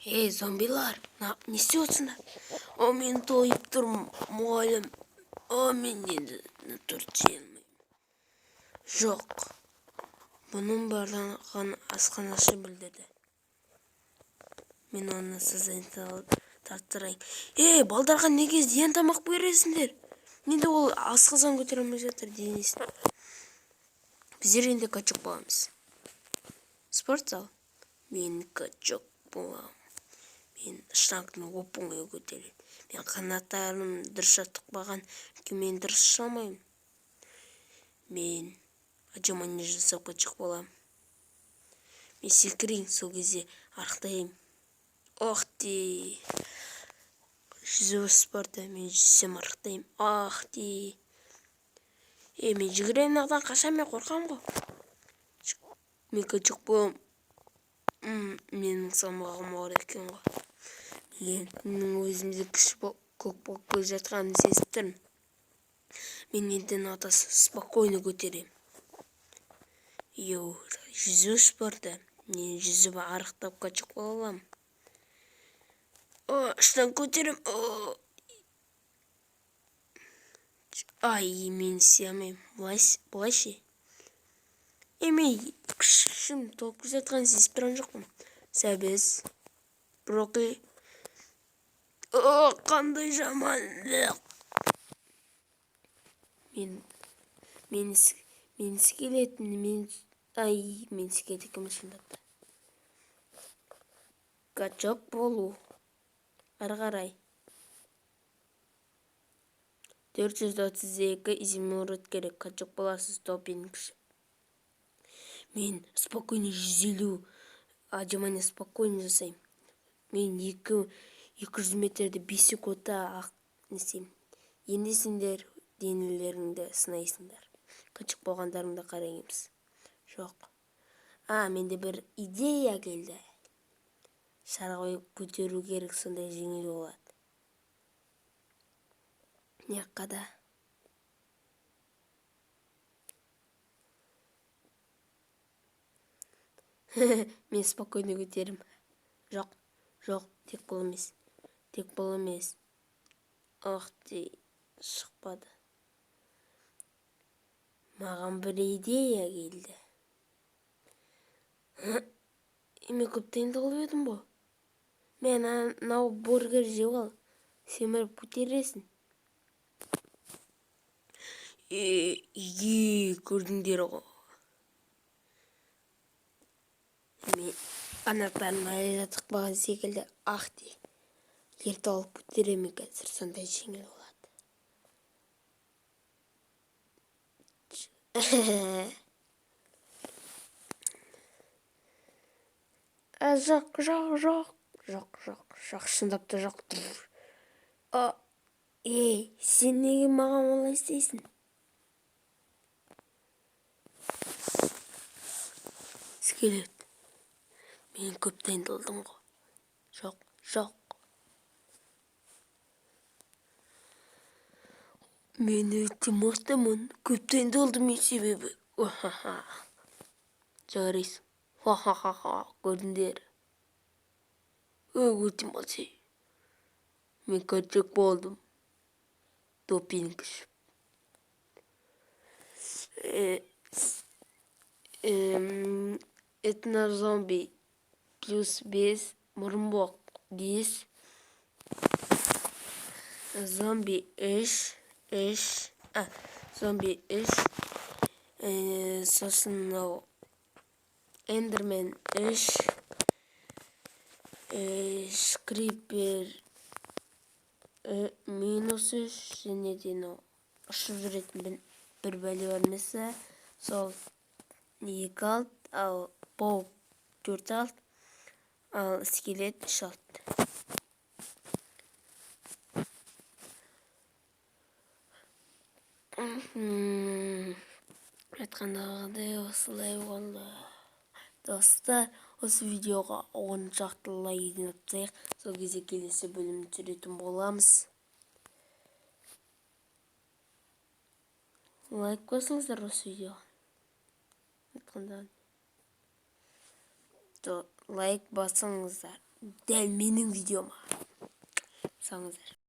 Ей, зомбилар, не істеп отырсыңдар? О, мен тойып тұрмын, мұғалім. О, мен енді торт жей алмаймын. Жоқ. Бұның барлығын асханашы білдірді. Мен оны сазайын тарттырайын. Ей, балдарға неге зиян тамақ бересіңдер? Енді ол асқазан көтере алмай жатыр денесін. Біздер енді качок боламыз. Спорт зал. Мен качок боламын. Мен штанганы оп-оңай көтеремін. Мен қанаттарым дұрыс жаттықпаған, өйткені мен дұрыс ұша алмаймын. Мен отжимание жасап качок боламын. Мен секірейін, сол кезде арықтаймын. Ох ты! Жүзу спорты, мен жүзсем арықтаймын. Ах ты! Е, мен жүгіремін, мынадан қашамын, мен қорқамын ғой. Мен качок боламын. Менің салмағым ауыр екен ғой. Менің өзімде күш көп болып келе жатқанын сезіп тұрмын. Мен енді мынау спокойно көтеремін. Йоу, жүзу спорты. Мен жүзіп арықтап качок бола аламын. О, штанг көтеремін. О. Ай, мен істей алмаймын. Былай ше. Е, мен күшім толып келе жатқанын сезіп тұрған жоқпын. Сәбіз, брокколи. О, қандай жамандық. Мен мен скелетін, мен, ай, мен скелет екенмін шындап та. Качок болу. Ары қарай. 432 изумруд керек. Качок боласыз, допинг. Мен спокойно 150 отжимание спокойно жасаймын. Мен 200 метрді 5 секундта ақ не істеймін. Енді сендер денелеріңді сынайсыңдар. Качок болғандарыңды қараймыз. Жоқ. А, менде бір идея келді. Шар қойып көтеру керек, сондай жеңіл болады. Мына да. Мен спокойно көтерім. Жоқ, жоқ, тек бұл емес. Тек бұл емес. Ах ты, шықпады. Маған бір идея келді. Мен көп дайындалып едім ғой. Мен анау бургер жеп ал. Семіріп көтересің. Е, көрдіңдер ғой. Мен қанаттарым әлі жаттықпаған секілді. Ах ты. Ерте алып көтеремін қазір, сондай жеңіл болады. Жоқ, жоқ, жоқ, жоқ, жоқ, жоқ, шындап та жоқ. Ей, сен неге маған олай істейсің? Скелет. Мен көп дайындалдым ғой. Жоқ, жоқ. Мен өте мықтымын. Көп дайындалдым мен себебі. Жарайсың. Ха-ха-ха-ха, көрдіңдер. Өте молодцы. Мен качок болдым. Допинг ішіп. Этнозомби плюс 5, мұрынбоқ 5, зомби 3, 3, а, зомби 3, сосын мынау эндермен 3, крипер минус 3, және де мынау ұшып жүретін бір бәле бар емес, сол 2 алды, ал паук 4 алды, ал скелет 3 алды. Айтқандағыдай осылай болды. Достар, осы видеоға 10 шақты лайк жинап тастайық. Сол кезде келесі бөлімді түсіретін боламыз. Лайк басыңыздар осы видеоға. Айтқанда лайк басыңыздар. Дәл менің видеома салыңыздар.